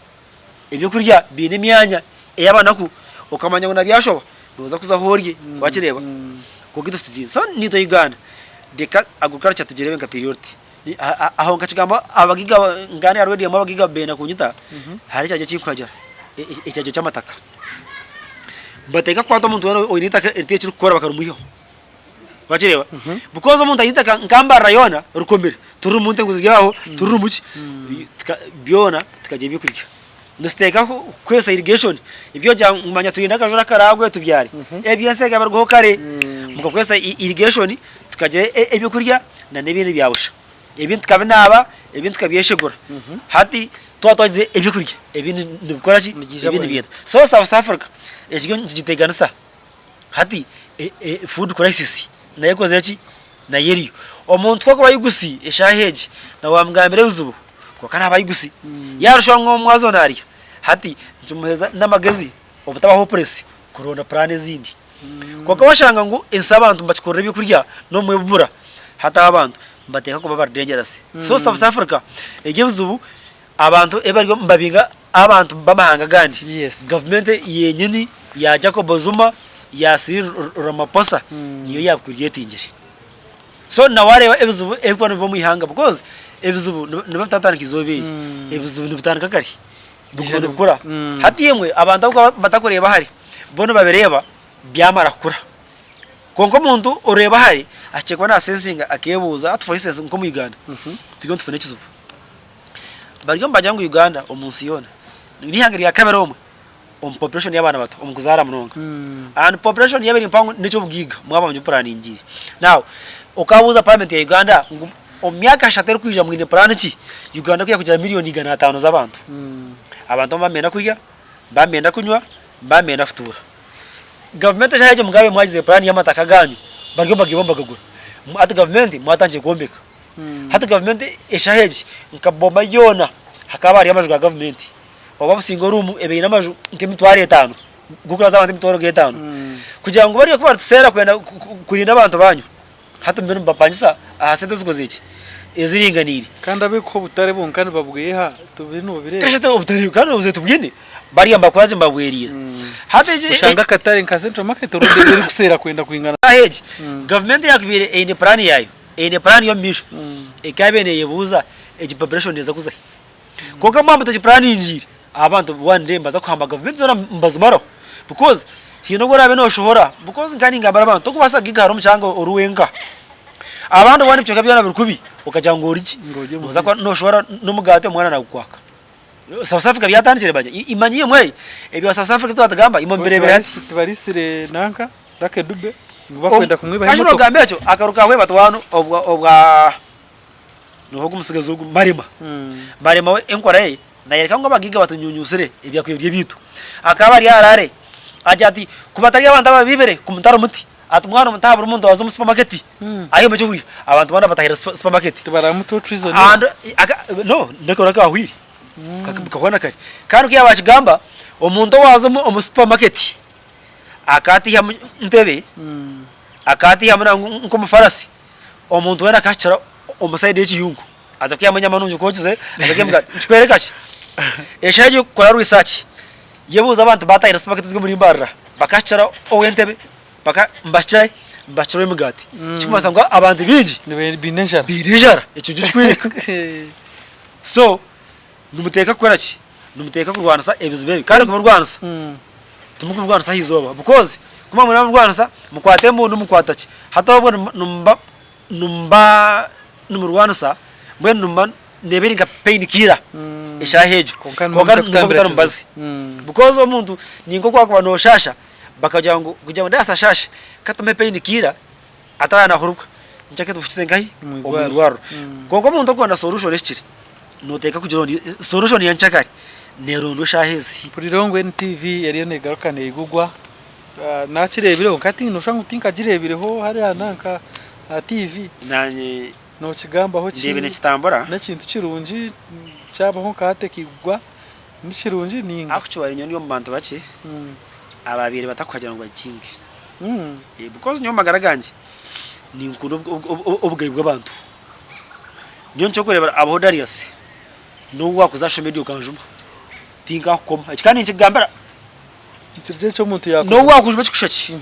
Ebyokurya biine emyanya ey'abanaku, okamanya ngu na byashoba nooza kuzaho orye, wakireeba? Kwonka itwe titugiine. So naitwe Uganda reka agriculture tugireebe nka priority. Aho nkakigamba abagaiga nganda ya rwediyamu abagaiga benda kunyita, hariho ekiragiro eki nkuhagira, ekiragiro ky'amataka. Nibateeka kukwata omuntu weena oine eitaka eritaine eki ririkukora bakarimwihaho. Wakireeba? Because omuntu aine eitaka nka Mbarara yoona rikomire, tiririmu nte ngu ziri aho, tiririmu ki, byona tukagira ebyokurya. Nituteeka kukozesa irrigation, ebyokugira ngu manya twine akajura akaraagwe tubyare, ebyo ensi ekabirugaho kare. Mukakozesa irrigation tukagira ebyokurya na n'ebindi bya busha. Ebindi tukabinaaba, ebindi tukabyeshegura. Hati twaba twagize ebyokurya, ebindi nibikora ki? Ebindi nibyeta. So South Africa ekyo nikigiteganisa. Hati food crisis nayo ekozire ki? Nayo eriyo. Omuntu ku akuba ayigusi eshaaha egi na wamugambira ebizibu kwonka naaba ayigusi. Yaarusha ngu omwazi onu arya, hati nikimuheereza n'amagezi obutaba hopeless kuronda puraani ezindi. Kwonka washanga ngu ensi abantu nibakikorera ebyokurya n'obumwe bibura, hati abo abantu nibateekwa kuba bari dangerous. So South Africa eri ebizibu Abantu ebi bariyo nibabinga abantu b'amahanga agandi. Yes. Gavumenti yenyini ya Jacob Zuma ya Cyril Ramaphosa niyo yabicreatingire. So na wareeba ebizibu ebirikuba nibiba omu ihanga because ebizibu nibiba bitatandika eizooba eri, ebizibu nibitandika kare biguma nibikura. Hati imwe abantu abu batakureeba hare bo nibabireeba byamara kukura. Kwonka omuntu oreeba hare ahikire kuba nasensinga akeebuuza hati for instance nk'omu Uganda turiyo nitufuna ekizibu. Bariyo nibagira ngu Uganda omu nsi yoona n'eihanga rya kabiri omwe omu population y'abaana bato omu kuzaara munonga and population yaaba eri mpango n'eky'obugaiga mwaba mugipuraningiire. Now okabuuza parliament ya Uganda ngu omu myaka ashatu erikwija mwine puraani ki? Uganda ku yaakugira miriyoni 500 z'abantu, abantu abamwe nibenda kurya, abandi nibenda kunywa, abandi nibenda kutuura. Gavumenti eshaaha egi mugabe mwagizire puraani y'amataka gaanyu bariyo nibagaiba nibagagura. Hati gavumenti mwatandikire kwombeka. Hati gavumenti eshaaha egi nka Boma yoona hakaba hariyo amaju ga gavumenti. Oba Businge oruumu eba eine amaju nk'emitwaro etaano g'okuraaza abantu emitwaro nk'etaano. Kugira ngu bariyo ku barituseera kwenda kurinda abantu baanyu, hati mbwenu nibabapangisa aha sente ezikozire ki? Eziringaniire. Kandi ab'ekuha obutare bonka nibabweha, tibiri nobireeba. Kasha obutare kandi obuzibu tibwine, bariya nibakora gye nibabweriira. Hati egi. Oshanga akatare nka Central Market road erikuseera kwenda kwingana. Eshaaha egi, gavumenti eyakubaire eine puraani yaayo, eine puraani y'omu maisho, ekaabaire neeyebuuza egi population neeza kuza hi? Kwonka mwaba mutagipuraningiire, abantu one day nibaza kuhamba gavumenti zoona nibazimaraho because haine obu oraabe nooshohora because nka ningambira abantu torikubaasa kugigara omu kyanga ori wenka. Abandi waaba ebicweka byona biri kubi okagira ngu ori gye, nooza kuba nooshohora n'omugaati omwana naagukwaka. South Africa byatandikire bagye, imanye imwe ebya South Africa ebi twatugamba imwe mubireebire hati. Tibarisire nanka Lucky Dube ngu bakwenda kumwibaho emotoka. Ogamba ekyo akaruka ahweeba ati obwa Noha ogu omutsigazi ogu Marema. Marema we enkora ye nayereka ngu abagaiga batunyunyusire ebyakwiba biri ebyaitu. Akaba ari Harare agira ati ku batari abantu ababiibire kumutara omuti ati mwana omuto aha buri muntu aze omu supermarket ayehemu ekyokurya abantu boona batahire supermarket. Tibaramuta treason. And no nakora kahwire kahwa na kare. Kandi ku yaaba akigamba omuntu owaaza omu supermarket akatiihamu ntebe akatiihamu nk'omufarasi Omuntu weena akahikira omu sayidi y'ekiyungu aza kwihamu enyama nungi kwokize aza kwihamu emigaati. Nikikworeka ki? Eshaaha egi kora research yebuuze abantu baatahire supamaketi z'omuri Mbarara bakahikira ow'entebe baka nibahikira hi? Nibahikira ow'emigaati. Ekirikumanyisa ngu abantu baingi Baine enjara. baine enjara ekyo nikyo kikwereka. So nimuteeka kukora ki? Nimuteeka kurwanisa ebizibu ebi kandi kubirwanisa timurikubirwanisa aha izooba because ku mwaaba murabirwanisa mukwate embundu mukwata ki hati obwo nimuba nimuba nimurwanisa mbwenu nimuba neeba eri nka pain killer eshaaha egyo Kwonka kwonka nimwo nimwo murikutambira mutari mubazi kizibu. because omuntu ninka oku wakuba nooshaasha bakagira ngu kugira ngu Darius ashaashe ka tumuhe pain killer ataranahurwa nikyo akatuhikize nkahi Omu omu irwariro. irwariro kwonka omuntu orikwenda solution ehikire Noteeka kugira ngu solution ya nkyakare nerondwa eshaaha ezi. Mpurireho ngu NTV eriyo negaruka negugwa nakirebireho nka hati noshusha ngu tinkagirebireho hariya nanka aha TV. Nanye Nokigambaho ki? ndeebe nikitambura. Nekintu kirungi kyabaho nka hati ekigugwa nikirungi ninga? Actually nyowe ndi omu bantu bakye ababaire batakuhagira ngu bagikinge because nyowe omu magara gangye ninkunda obugabe bw'abantu. Nyowe nikyo orikureebera abaho Darius n'obu waakuza aha media okanjuma tinkakukoma. Eki kandi ninkikugambira. Nikyo eki omuntu yaakora. N'obu waakujuma ekikushusha ki,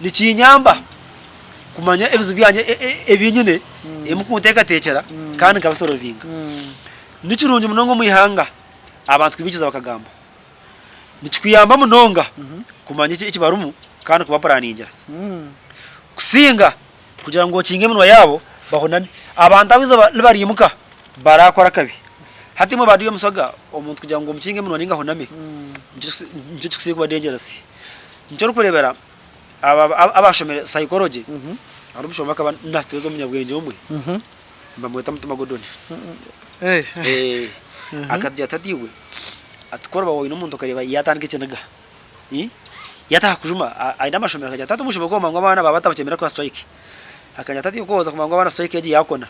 nikinyamba kumanya ebizibu byangye ebi nyine ebi mukunteekateekyera kandi nkabisorovinga. Ni kirungi munonga omu ihanga abantu kubiikiza bakagamba. Nikikuyamba munonga kumanya eki barimu kandi kubapuraningira. Kusinga Kugira ngu okinge eminwa yaabo, bahuname. Abantu abu eizooba ribariimuka, baraakora akabi. Hati imwe ba Diyo Musoga, omuntu kugira ngu omukinge eminwa nainga ahuname, nikyo kikusinga kuba dangerous. Nikyo orikureebera aba abashomire psychology, hariho omushombi akaba naatutebeeza omunyabwengye omwe, nibamweta Mutima Gordon. Akagira ati, Hati iwe, ati ku oriba oine omuntu okareeba yaatandika ekiniga, Yataha kujuma aine amashomero akagira ati, Taata omushomero gw'omu mangu abaana baaba batakyemera kuha strike. Akagira ati, Hati ku oza kumanya ngu abaana strike egi yaakona,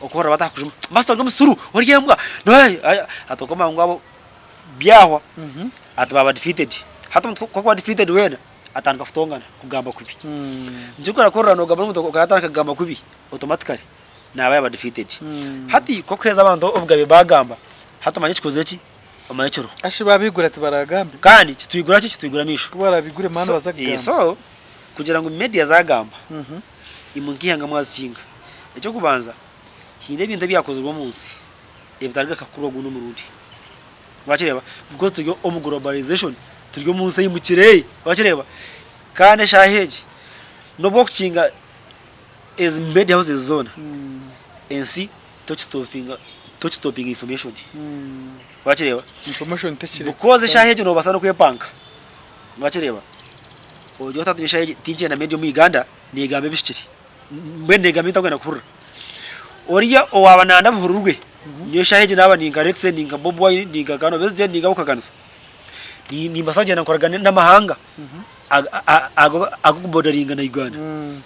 okuhurira bataha kujuma, Master ori omusiru, ori embwa, ati okumanya ngu abo byahwa, ati baaba defeated. Hati omuntu ku akuba defeated weena, atandika kutongana, kugamba kubi. Nikyo orikureeba ku orikureeba noogamba n'omuntu akaba yatandika kugamba kubi, automatically naaba yaaba defeated. Hati ku orikuheereza abantu obugabe baagamba, hati omanye ekikozire ki? Omanye ekiriho. Ashi babigura tibaragambe. Kandi kitwigura ki? Kitwigura amaisho. Ku barabigure mani baza kugamba. So kugira ngu media zagamba, imwe nk'eihanga mwazikinga. Eky'okubanza, Haine ebintu ebyakozirwe omu nsi ebitarigaruka kukorwa ogundi omurundi. Wakireeba? Because turi omu globalization, turi omu nsi eyimukire. Wakireeba? Kandi eshaaha egi, n'obu orikukinga ezi media houses zoona, ensi tokistopinga tokistopinga information. Wakireeba? Information tekiri. Because eshaaha egi noobaasa n'okwepanka. Wakireeba? Ogire oti hati eshaaha egi tinkyenda media omu Uganda neegamba ebihikire. Mbwenu neegamba ebi ntakwenda kuhurira. Oriya owaaba nayenda abihurirwe, nyowe eshaaha egi naaba ni nka let's say ni nka Bobi Wine, ni nka Colonel Besigye, ni nka abu kuhakanisa, nimbaasa kugyenda nkoragane n'amahanga ag'okubodaringa na Uganda.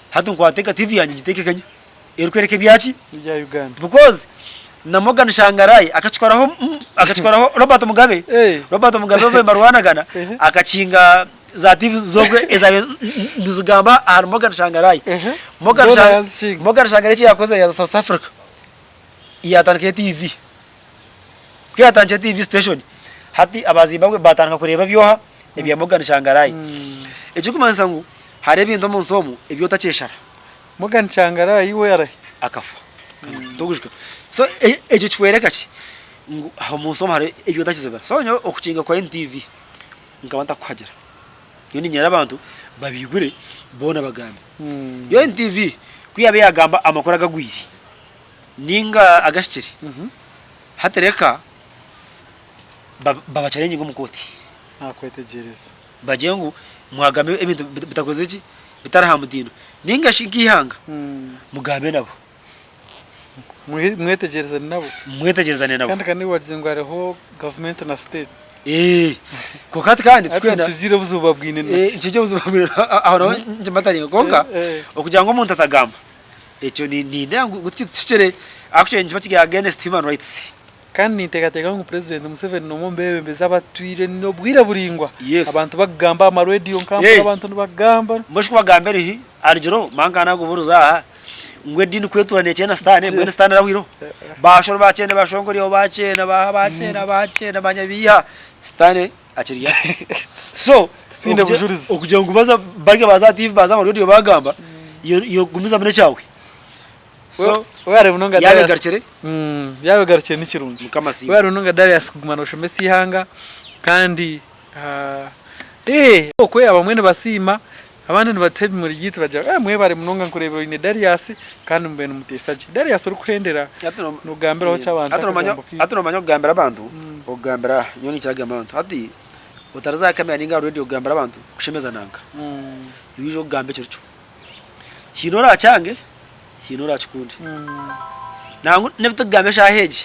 Hati nkwate nka TV yangye ngiteeke Kenya erikworeka ebyaki? Ebya Uganda. Because na Morgan Tsvangirai akakikoraho akakikoraho Robert Mugabe, Robert Mugabe obu nibarwanagana akakinga za TV z'obwe ezaabaire nizigamba ahari Morgan Tsvangirai. Morgan Zoona Tsvangirai yazikinga. Morgan Tsvangirai eki yaakozire yaaza South Africa yaatandikayo TV. Ku yaatandikire TV station, hati aba Zimbabwe baatandika kureeba ebyoha ebya Morgan Tsvangirai. Ekirikumanyisa ngu hariho ebintu omu nsi omu ebi otakyeshara. Morgan Tsvangirai we arahi? Akafa. Tokwijuka. So ekyo kikworeka ki? Ngu omu nsi omu hariho ebi otakizibira. So nyowe okukinga kwa NTV nkaba ntakuhagira. Nyowe niinyenda abantu babiigure boona bagambe. Yo NTV ku yaabaire yaagamba amakuru agagwire nainga agahikire, hati reka babacharenginge omu kooti. Naakwetegyereza. Bagire ngu mwagamba ebintu bitakozire ki? Bitari aha mutindo. Nainga shi nk'eihanga mugambe nabo. Mwetegyerezane nabo. Mwetegyerezane nabo. Kandi kandi wagize ngu hariho gavumenti na state. Eeh kwonka hati kandi tikwenda. Hati nikigire obuzibu babwine naki. Nikigire obuzibu babwine aho naho nikimataringa kwonka okugira ngu omuntu atagamba ekyo nindeeba ngu tikintu kihikire ahabw'okuba nikiba kiri against human rights. Kandi ninteekateeka ngu Purezidenti Museveni n'omwe omu beebembezi abatwire obwire buraingwa abantu bakugamba aha marediyo nka mpura abantu nibagamba. Mbwenu shi ku bagambire hi arugire manka naguburiza aha ngu ediini ku etuura nekyena sitaane mbwenu sitaane arahwireho? Bashoro bakyenda bashongoryeho bakyena baha bakyena bakyena banyabiiha sitaane akiri aha. So Titwine bujurizi. okugira ngu baza barya baza aha tiivi baza aha marediyo bagamba iwe gumizamu n'ekyawe. So Webare munonga yaaba Darius. egarukire Yaaba egarukire ni kirungi. Mukama asiimwe. Webare munonga Darius kuguma noshomesa eihanga kandi eh okwe abamwe nibasiima abandi nibatuha ebimuri byaitu bagira ngu mwebare munonga nkureeba oine Darius kandi mubere nimuteesa gye. Darius orikuhendera nogambiraho ki abantu akagambo kaitu? Hati nomanya okugambira abantu, okugambira nyowe ninkira kugambira abantu hati otariza aha kamera ninga aha radio kugambira abantu kushemeza nanka, iwe ija okugambe ekiri kyo. Haine oraakyange, haine oraakikunde. Nangwa n'ebi turikugamba eshaaha egi,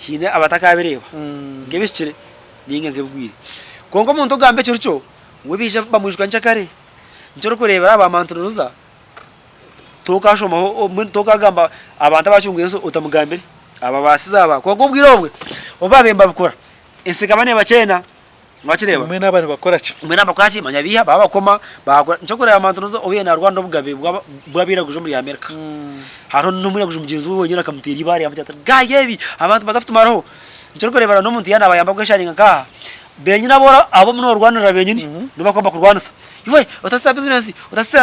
haine abatakaabireeba nk'ebihikire nainga nk'ebigwire. Kwonka omuntu ogamba ekiri kyo, we baija bamwijuka nkyakare. Nikyo orikureebera aha ba Mantririza, tokaashomaho mbwenu tokaagamba abantu abacungwire ensi otamugambire, aba baasize aba. Kwonka obwire obwe, obu baabaire nibabikora, ensi ekaba neebakyeena. Wakireeba? Mbwenu aba nibakora ki? Mbwenu aba nibakora ki? Manya baiha babakoma, bakora. Nikyo orikureeba Mantu Rosa obu yaaba naarwanira obugabe bw'abairaguju omuri Amerika. Hariho n'omwiraguju mugyenzi we wenyini akamuteera eibaare yaamugira ati, Gaya ebi! Abantu nibaza kutumaraho. Nikyo orikureebera n'omuntu yaaba naabayamba kwesharinga nk'aha, benyini abu abu orimu noorwanirira benyini nibo barikuba nibakurwanisa. Iwe otasisa bizinesi, otasisa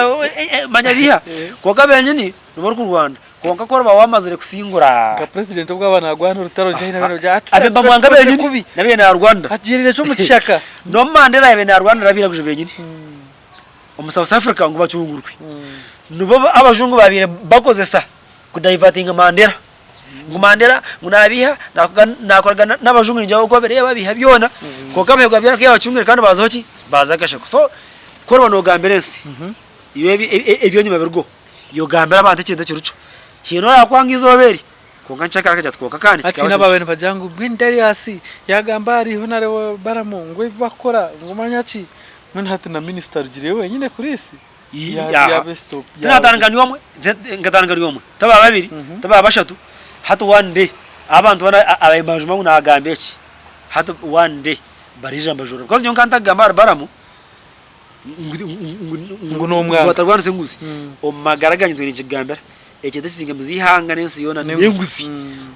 manya biiha. Kwonka benyini nibo orikurwana. Kwonka ku oriba waamazire kusingura. Nka purezidenti obu aba naarwana orutaro nkyahine abe noogira ati Abe bamwanga tukozire benyini kubi. nabe naarwanira. Atugiriire ki omu kishaka? N'obu Mandela yaabaire naarwanira abairaguju benyini omu South Africa ngu bacungurwe, nibo abajungu baabaire bakozesa kudayivatinga Mandela. Ngu Mandela ngu naabiiha naakoragana n'abajungu ningira oku babireeba babiiha byona, kwonka abaheerwa byona ku yaabacungwire kandi baazaho ki? Baaza akasheko. So ku oriba noogambira ensi, iwe eby'enyima birigo. Yogambira abantu ekintu ekirikyo. Haine oraakwanga eizooba eri, kwonka nikyo akagira ati kwonka kandi Hati kikaba haine kiri ababaire nibagira ngu mbwenu Darius yaagamba hariho na Balamu ngu ebi bakukora ngu manya ki, mbwenu hati na minisita arugireyo wenyine kuriisi Tinatandika ndi omwe, nkatandika ndi omwe, taba babiri, taba bashatu, hati one day abantu boona ababaire nibanjuma ngu naagamba eki, hati one day bariija nibajurira because nyowe nkaba ntakugamba ahari Balamu Ngu n'omwana. Ngu atarwanisa enguzi. Omu magara gangye ntwire ninkigambira, ekintu ekizingamiza eihanga n'ensi yoona n'enguzi.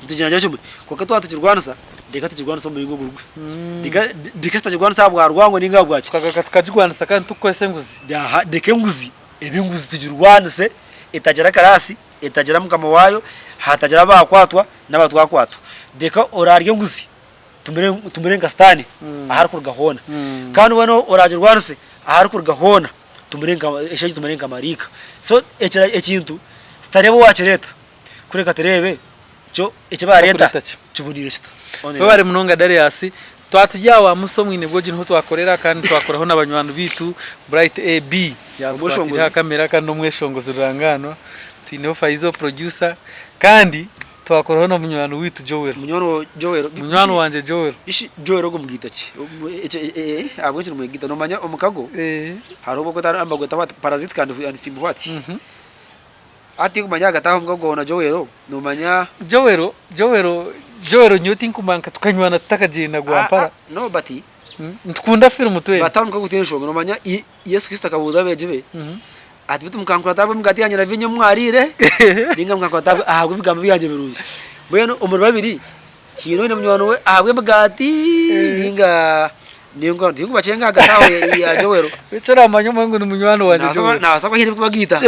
Nitugira kimwe, kwonka twaba tukirwanisa, reka tukirwanise omu muringo oguri gwe. Reka tutakirwanisa aha bwa rwango nainga aha bwaki. Tukagaruka tukagirwanisa kandi turikukoresa enguzi. Aha, reka enguzi ebe enguzi tugirwanise etagira karaasi. etagira mukama waayo, hatagira abaakwatwa n'abatwakwatwa. Reka oraarya enguzi tumure nka Sitaane ahu arikuruga hoona. Kandi weena oraagirwanise ahu arikuruga hoona tumure nka eshaaha egi tumure nka maraika. So ekintu tutareeba owaakireeta kureka tureebe kyo eki baareeta kiboniire kita. Webare munonga Darius. Twaba turi aha wa Musa omwine bwogi niho twakorera kandi twakoraho na banywani baitu Bright AB yatukwatire aha kamera kandi n'omweshongozi ruranganwa. Twineho Faizo producer kandi twakoraho na munywani waitu Joel. Munywani wawe Joel. Munywani wangye Joel. Ishi Joel ogwo omugiita ki? Ahabw'enki nimwegiita? Nomanya omukago hariho ogu barikweta nibagweta what parasitic and simbi what? Hati tinkumanya ahagati aho omukago gwawe na Joel nomanya. Joel Joel Joel nyowe tinkumanya nka tukanywana tutakagiire na Gwampara. No but. Nitukunda firimu twena. But aho omukago gute enshonga nomanya Yesu Kristo akabuuza abeegi be ati beitu mukankurata ahabw'emigaati yangye na viinyo ebi mwariire nainga mukankurata ahabw'ebigambo byangye birungi? Mbwenu omuri babiri haine oine munywani we ahabw'emigaati nainga tinkubakyenga ahagati aho ya Joel. Eki oramanya omanye ngu ni munywani wangye Joel. Naabaasa kuba haine ebirikubagiita.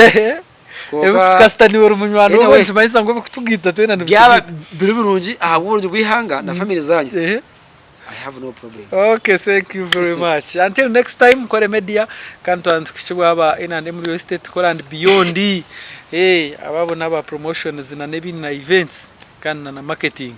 Kwonka Kasita niiwe ori munywani we Anyway, nikimanyisa ngu ebikutugaita twena byaba nibitugaita. biri birungi ahabw'oburungi bw'eihanga na famire zaanyu, I have no problem. Okay, thank you very much. Until next time, Nkore Media, kandi twaba nitukuhikibwa aba N&M Real Estate, Kora and Beyond. Eh, aba bo n'aba promotions na n'ebindi na events kandi na na marketing.